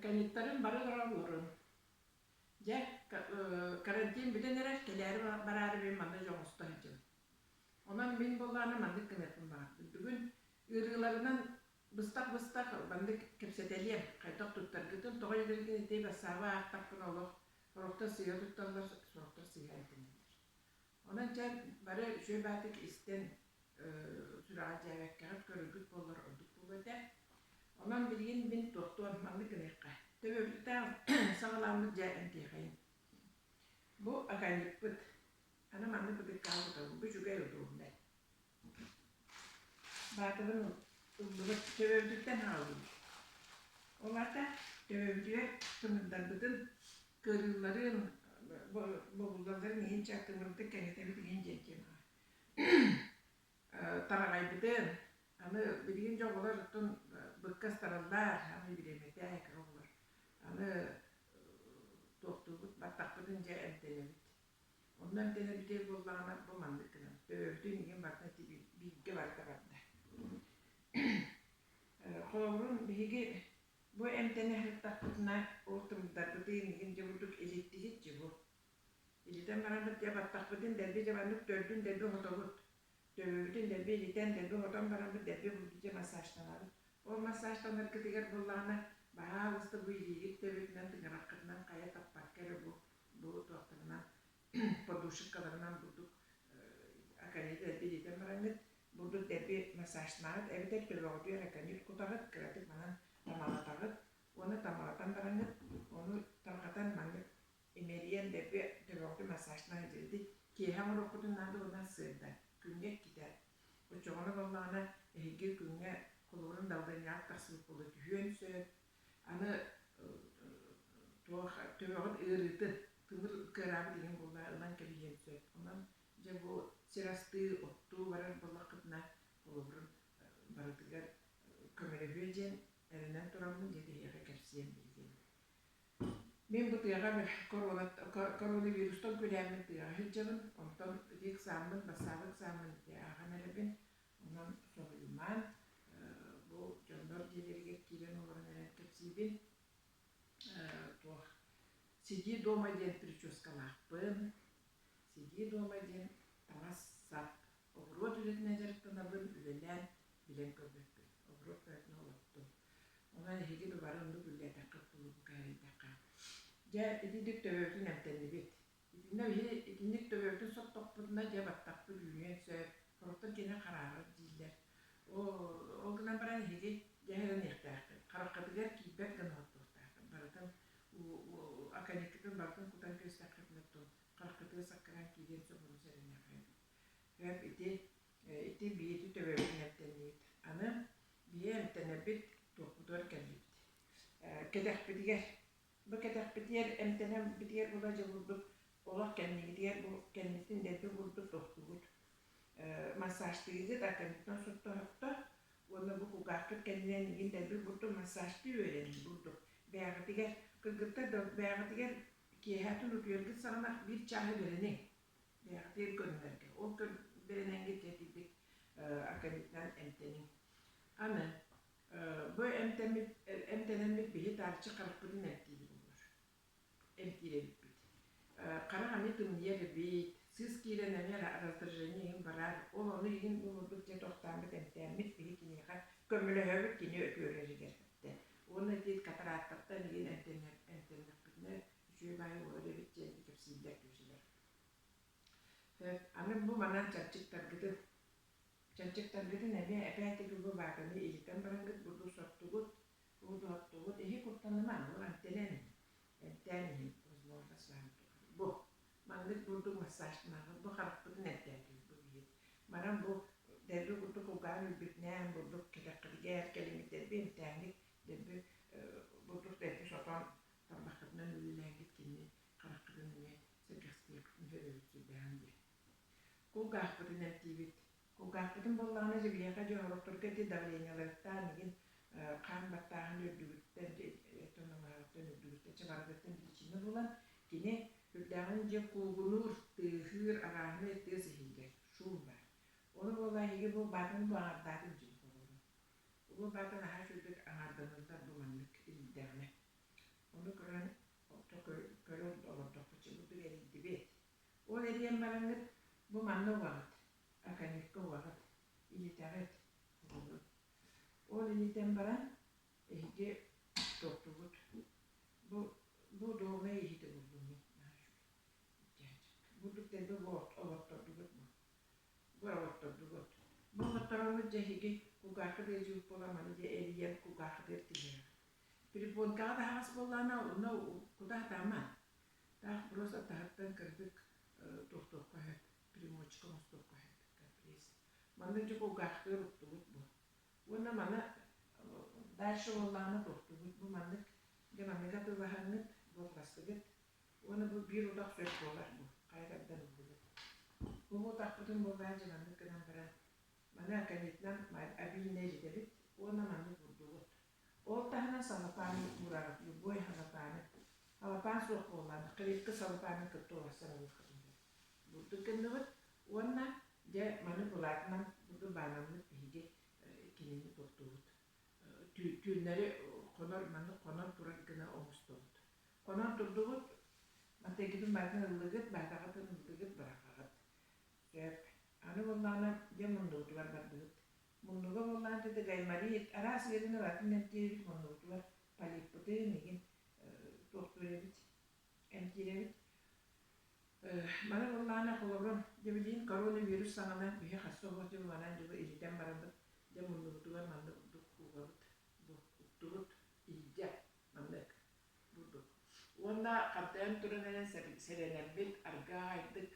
Аконитарын бары олороллорун. Дьэ, карантин бүтэн эрэр, кэлээри бараары мин манна дьэ оҥосто сылдьабын. Онон мин буоллаҕына маннык гыныахпын баҕардым. Бүгүн ыарыыларынан быстах-быстах маннык кэпсэтэлиэм, хайдах туттаргытын, тоҕо диэтэргин ити бассаабы аахтахпына олох сорохтор сыыһа тутталлар, сорохтор сыыһа эмтэнэллэр. Онон чэ, бары үчүгэй баатык истэн сүрэҕэлдьээбэккэҕит көрөргүт буоллар ордук буолуо этэ. Онон билигин мин туохтуон маннык гыныахха. Төбөбүттээх саҕаламмыт дьэ эмтиэхэйин. Бу аканьыкпыт. Аны маннык бытыккаҕа кутабын. Бу үчүгэй удобнай. Баатыбын ыллыбыт, төбөбүтүттэн хааллыбыт. Ол аата төбөбүтүгэр тымырдарбытын, кыарыылларын, бобуллалларын иһин чэ тымырдык кэҥэтэбит иһин диэн тиэмэҕэ тараҕайбытын, аны билигин дьэ оҕолор оттон быкка ыстараллар, аны бириэмэтэ кыра оҕолор. Аны туохтуубут, баттахпытын дьэ эмтэнэбит. Онно эмтэнэрбитигэр буоллаҕына бу маннык гынан төбөбүтүн иҥин барытын ити бииргэ барыта барда. Холобурун биһиги бу эмтэнэ сырыттахпытына ол тымырдарбытын иҥин дьэ бурдук илиттигит дьи бу. Илитэн бараммыт дьэ баттахпытын дэлби дьэ маннык төрдүн дэлби хотобут. Төбөбүтүн дэлби илитэн дэлби хотон бараммыт дэлби бурдук дьэ массажтанабыт. Ол массажтанаргытыгар буоллаҕына баһаалыста бу илиигит төбөтүнэн тыҥыраххытынан хайа таппакка эрэ бу бу туохтарынан подушкаларынан бурдук аконит дэлби илитэн бараҥҥыт бурдук дэлби массажтанаҕыт эбэтэр төбөҕүтүгэр аконит кутаҕыт кыратык манан тамалатаҕыт уонна тамалатан бараҥҥыт ону тарҕатан маннык имэрийэн дэлби төбөҕүтүн массажтаан илдьиритит киэһэ оҥоруоххутун наада уонна сыарда күҥҥэ иккитэ оччоҕуна буоллаҕына эһиги күҥҥэ холобурун далбыанньаҕыт тахсыбыт буола түһүөн сөп Аны туох төбөҕүт ыарыытын, тымыр кыараабыт иһин буолла ылан кэбиһиэн сөп. Онон дьэ бу сир астыы, оттуу барар буоллаххытына, холобурун барытыгар көмөлөһүө диэн эрэнэн тураммын дьэ биһиэхэ кэпсиэм билигин. Мин бу тыаҕа коронавирустан күрээммин тыаҕа сылдьабын, онтон ити ыксааммын, бассаабы ыксааммын ити ааҕан эрэбин. Онон соһуйумаан, бу дьоннор дьиэлэригэр киирэн олорон эрэн кэпсиибин. Туох «Сиди дома» диэн прическалаахпын. «Сиди дома» диэн таҥас-сап, оҕуруот үлэтинэн дьарыктанабын, үлэлээн билэн көрбөппүн. Оҕуруот бөҕөтүн олоттум. Онон эһиги да бары оннук үлэлээтэххит буолуо бу кэһэйдэххэ. Дьэ, итинник төбөбүтүн эмтэннибит. Итиннэ биһи итинник төбөбүтүн соттохпутуна дьэ баттахпыт үүнүөн сөп, сорохтор кини хараарар дииллэр. Ол гынан баран эһиги дьаһайаныахтааххыт, хараххытыгар киирбэт гына оттуохтааххыт. Барытын аконеккытын барытын кутан кэбистэххитинэ оттон хараххытыгар саккыраан киириэн сөп ону сэрэниэххэ сөп. Ити ити биһиги төбөбүтүн эмтэннибит. Аны биһи эмтэнэрбит туохпутугар кэллибит. Кэтэхпитигэр Бу кэтэхпитигэр эмтэнэрбитигэр була дьулурбут олох кэннигитигэр бу кэннитин дэлби курдук тохтугут. Массажтыыгыт аккабыттан соттоһотто уонна бу кулгааххыт кэннинэн игин дэлби курдук массажтыы үөрэниҥ бурдук. Бэйэҕитигэр кыргыттар да бэйэҕитигэр киэһээтин утуйаргыт саҕана биир чааһы бэриниҥ. Бэйэҕитигэр көрүнэргэ. Ол бэринэҥҥит дьэ итинник аккабытынан эмтэниҥ. Аны Бу эмтэммит эмтэнэммит биһи таарыччы харахпытын эмтиир буолар. Эмтиир эбиппит. Харах эмиэ тымныйар эбит, сыыс киирэн эмиэ раздражение иһин барар. Ол ону иһин бу курдук дьэ тохтооммут эмтээммит биһи киниэхэ көмөлөһөбүт кини үтүөрэригэр. Уонна ити катарактаттан иһин эмтэннэхпитинэ үчүгэй баайы буолар эбит диэн кэпсииллэр түмсүлэр. Аны бу манан чанчыктаргытын Чанчыктаргытын эмиэ эпээтики бу баатаны илитэн бараҥҥыт бурдук соттугут, удуоттугут, иһи куттанымаҥ, бу эмтэнэн, эмтээн иһин, возможно, с вами бу маннык бурдук массажтанаргыт бу харахпытын эмтээтибит бу биһи. Манан бу дэлби курдук кулгааҕын үрбүтүнээн бурдук кэтэххитигэр кэлиҥҥит дэлби эмтээҥҥит, дэлби бурдук дэлби сотон тарбаххытынан үлэлээҥҥит кинини хараххытын эмиэ сэргэхситиэххитин сөбүбүт сүрдээҕин диэн. Кулгаахпытын эмтиибит. Кулгаахпытын буоллаҕына дьэ биһиэхэ дьэ сорохторго ити давлениеларыттан игин хаан баттааһын үрдүгүттэн тонолоһоруттан үрдүгүттэн чэ барытыттан причина булан кини үрдээҕин дьэ куугунуур, тыаһыыр, арааһынай тыас иһиллэр, шум баар. Ону буолла эһиги бу баатын бу аҥардаатын дьин холобурун. Бу баатын аһаа үчүгэйдик аҥарданыллар бу маннык иһиллэҕинэ. бараҥҥыт бу манна угаҕыт, аконитка угаҕыт, илитэҕит холобур. Ол илитэн баран эһиги туохтуугут? Бу бу удобнай иһити буллум мин наһаа үчүгэй. Бурдук дэлби оботтордубут бу. Бу оботтордубут. Бу оботтороммут дьэ эһиги кулгааххыт ыалдьыбыт буолан маны дьэ эрийэн кулгааххытыгар киллэрэҕит. Перепонкаҕа таһаҕас буоллаҕына онно кута сатаама. Таах просто таһыттан кырдык туохтуохха сөп, примочка оҥостуохха сөп компресс. Манна дьэ кулгаахтыгар уктубут бу. Уонна маны дальше буоллаҕына туохтуубут бу маннык дьэ маннык атыылаһаҥҥыт буолластыгыт уонна бу биир утах сөп буолар бу хайа тардан ыллыгыт. Бу утахпытын буоллаҕа дьэ маннык гынан баран маны аконитынан обильно илитэбит уонна маннык бурдугут. Ол таһынан салапааны уурарыт, любой салапааны. Салапаан суох буоллаҕына, клетка салапаанын кытта уларсан ылыаххытын сөп. Бурдук гынныбыт уонна дьэ маны былаатынан бурдук баанаммыт биһиги кинини туохтуубут. Түүннэри хонор маннык хонон турар гына оҥостобут. Хонон турдубут, мантайгытын барытын ыллыгыт, баатаҕытын ыллыгыт, быраҕаҕыт. Сөп. Аны буоллаҕына дьэ муннубутугар бардыбыт. Муннуга буоллаҕына ити гайморит, араас ыарыыны барытын эмтиир эбит, муннубутугар полиппытын игин туохтуур эбит, эмтиир эбит. Маны буоллаҕына холобур, дьэ билигин коронавирус саҕана биһи хасса оһох дьыл манан дьылы илитэн бараммыт, дьэ муннубутугар маннык курдук угабыт, бу уктубут, иһирдьэ маннык бурдук. Уонна хантайан туран эрэн сэрэнэрбит аргаайдык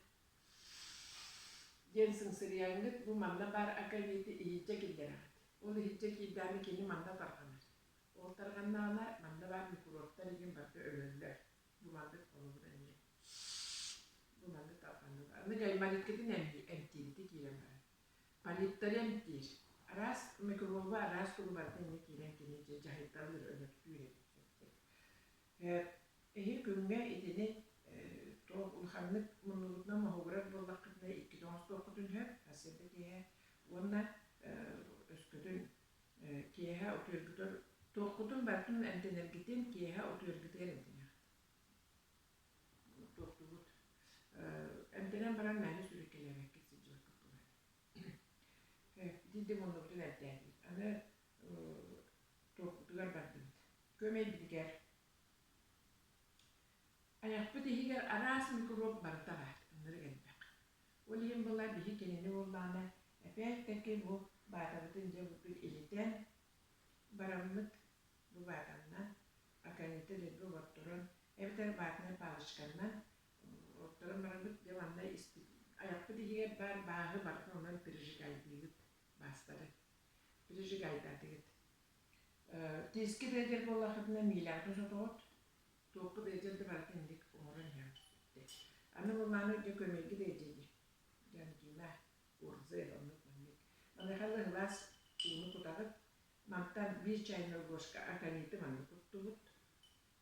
диэн сыҥсырыйаҥҥыт бу манна баар акалиты иһирдьэ киллэрэҕит. Ол иһирдьэ киирдэҕинэ кини манна тарҕанар. Ол тарҕаннаҕына манна баар микробтар игин барыта өлөллөр. Бу маннык холобур эмиэ. Бу маннык тарҕаннык. Аны гаймориткытын эмтиирити киирэн барар. Полиптары эмтиир. Араас микроба араас тугу барыта эмиэ киирэн кини дьаһайталыыр, өлөртүүр эбит. Эһи күҥҥэ итини туох улаханнык муннугутунан моһугурар буоллаххытына иккитэ оҥостуоххутун сөп, сарсыарда киэһэ уонна өскөтүн киэһэ утуйаргытыгар туоххутун барытын эмтэнэргитин киэһэ утуйаргытыгар эмтэнэҕит. Туохтугут эмтэнэн баран мээнэ сүрүккэлээбэккит сылдьыбаккыт буолар. Итинтик муннубутун эмтээтибит. Аны туохпутугар бардыбыт. Көмөйбүтүгэр Айахпыт иһигэр араас микроб барыта баар, ынырык элбэх. Ол иһин буолла биһи кинини буоллаҕына опять-таки бу баатабытын дьэ бурдук илитэн бараммыт бу баатаннан акониты дэлби оботторон эбэтэр ватнай палочканнан отторон бараммыт дьэ манна испит айахпыт иһигэр баар бааһы барытын онон пережигайдыыбыт баастары пережигайдаатыгыт. Тиискэ да буоллаххытына миилэҕитин сотоҕут Туохпут ыалдьар да барытын инник оҥорон иһэҕит сүттэ. Аны буоллаҕына дьэ көмөйгүт ыалдьа дии. Дьангина, Урзель оннук маннык. Маныаха сылаас ууну кутаҕыт. Мантан биир чайная ложка акониты маннык куттубут.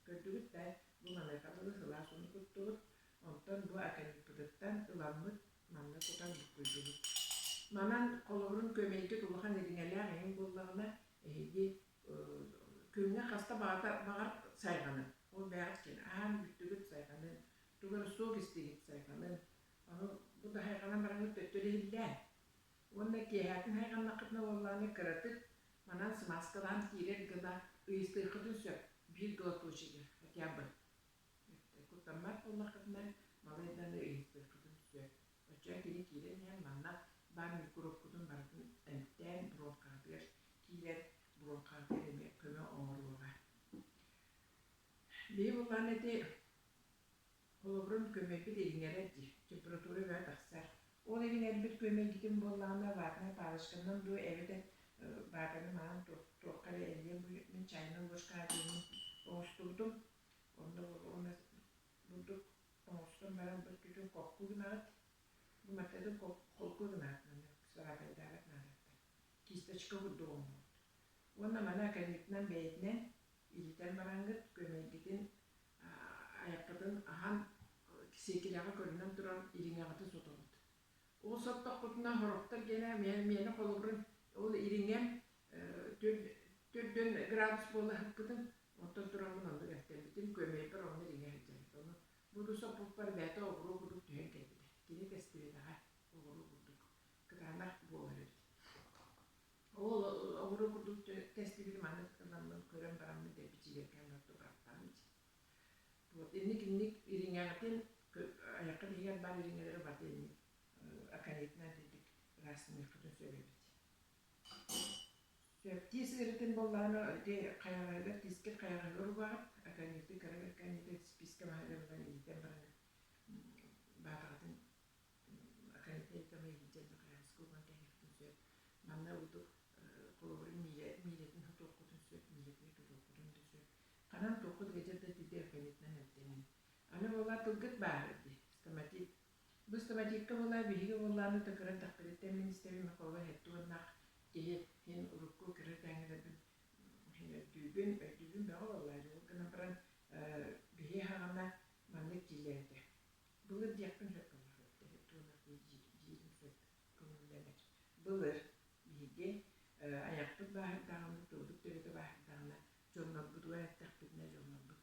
Көрдүгүт да, бу маныаха дылы сылаас ууну куттубут. Онтон бу акониппытыттан ыламмыт манна кутан буккуйдубут. Манан холобурун көмөйгүт улахан ириҥэлээх иһин буоллаҕына, эһиги Күҥҥэ хаста баҕар сайҕанын, ол бэйэҕит киэн аһаан бүттүгүт сайҕанын, тугу эрэ суох истигит сайҕанын, ону бу да хайҕанан бараҥҥыт төттөрү иһиллээн. Уонна киэһээтин хайҕаннаххытына буоллаҕына кыратык манан смазкалаан киирэр гына ыйыстыаххытын сөп биир глоточегы хотя бы. Куттаммат буоллаххытына балайданы ыйыстыаххытын сөп. Оччоҕо кини киирэн иһэн манна баар микробкутун барытын эмтээн бронхаҕытыгар киирэн бронхаҕытыгар эмиэ көмө оҥоруоҕа. Биһи буоллаҕына ити холобурун көмөйбүт ириҥэрэр дии, температура бөҕө тахсар. Ол ириҥэрбит көмөйгитин буоллаҕына ватнай палочканан дуу эбэтэр ватаны маҥан туохха эрэ эрийэн мин чайнай ложкаҕа диэммин оҥостубутум. Онно уонна бурдук оҥостон баран бүттүтүн холку гынаҕыт. Бу маттатын холку гынаҕыт маннык сараапайдаабат наадаттан. Кисточка курдук оҥоһут. Уонна маны аконитынан бэйэтинэн илитэн бараҥҥыт көмөйгүтүн айаххытын аһан сиэркилэҕэ көрүнэн туран ириҥэҕитин сотоҕут. Ол соттоххутуна сорохтор гэнэ миэнэ холобурун ол ириҥэм төрдүн градус буола сыппытым Оттон тураммын оннук эттэммитим, көмөйбөр онно иҥэ сылдьабыт. Ону буду соппуппар бэйэтэ оҕуруо курдук түһэн кэлбитэ. Кини тэстибэтэҕэ оҕуруо курдук кытаанах буолар эбит. Ол оҕуруо курдук тэстибити маннык ыламмын көрөн бараммын дэлби чиибэркээн баран бырахтаҕым дии. Вот инник-инник ириҥэҕитин айаххыт иһигэр баар ириҥэлэри барыта инник аконитынан итинник ыраастыныаххытын сөп эбит. Сөп тиис ыарыытын буоллаҕына ити хайаҕаһыгар тиискит хайаҕаһыгар угаҕыт акониты кыра акониты списка маһыгар ылан илитэн баран баатаҕытын аконитнай илдьэн хайаҕаска уган кэһиэххитин сөп. Манна ордук холобур миилэтин сотуоххутун сөп, миилэтин тутуоххутун да сөп. Ханан туоххут ыалдьар да итинник аконитынан эмтэниҥ. Аны буоллар тылгыт бааһырар дии, стоматит. Бу стоматикка буоллар биһиги буоллааны да кыра эрдэхпититтэн мин истэбин холобур сэттэ уоннаах киһи иһин урукку кыра эрдээҥҥилэрбин иһин өйдүүбүн, өйдүүбүн бөҕө буоллаа дьэ ол гынан баран биһи аһаҕана маннык дииллэр этэ. Былыр диэхпин сөп буоллар сэттэ уоннаах киһи диирим сөп көҥүллэнэр. Былыр биһиги айахпыт бааһырдаҕына, тылбыт төрүтэ бааһырдаҕына дьоннорбутугар эттэхпитинэ дьоннорбут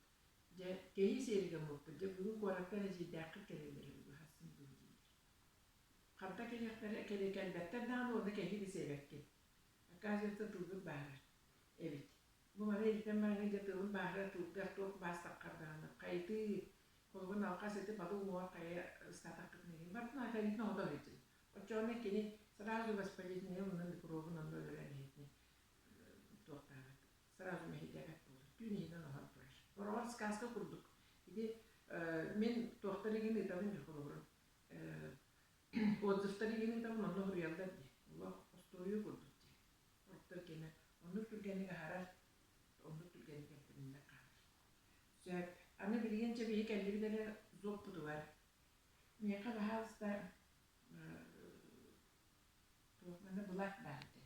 дьэ кэһии сиэри гыммыппыт дьэ бүгүн куораттан эдьиийдээххит кэлэллэр үһү быһасын дуу дииллэр. Харда кэлиэхтэрэ кэлэ кэлбэттэр даҕаны уонна кэһии да сиэбэккин. Оказывается тылбыт бааһырар эбит. Бу маны илтэн бараҥҥын дьэ тылым бааһырар тылгар туох баас таххар даҕаны хайытыы холобур алҕас ити балык уҥуоҕар хайа ыстаатаххытына иһин барытын акалитын оҕото сылдьын. Оччоҕуна кини сразу воспалительнай уонна микробун онно өлөрөн иһитини туохтаабат сразу мэһэйдээбэт буолар. Түүн иһинэн оһон турар. Хороҕор сказка курдук. Ити мин туохтар игин ыытабын дии холобурун отзывтар игин ыытабын онно суруйаллар дии. Олох остуоруйа курдук дии. Оттон кини оннук түргэнник аһарар, оннук түргэнник эмтэниннэр хаалар. Сөп. Аны билигин чэ биһи кэллибит эрэ зобпутугар. Миэхэ баһаалыста туох манна былаат баар этэ.